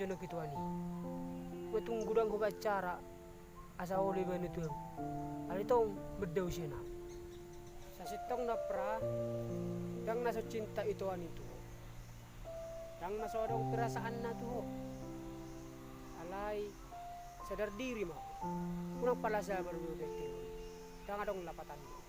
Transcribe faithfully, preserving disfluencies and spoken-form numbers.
Jonok itoan i. Nga tung godang hubaen cara asa olo ibana tu ahu. Alai tong mandao sian ahu. Sasintongna pra, ndang na so cinta itoan i tu ho. Ndang na so adong perasaanna tu ho. Alai sadar diri ma ho. Unang pala sabar do, Betty. Ndang adong lapatanna.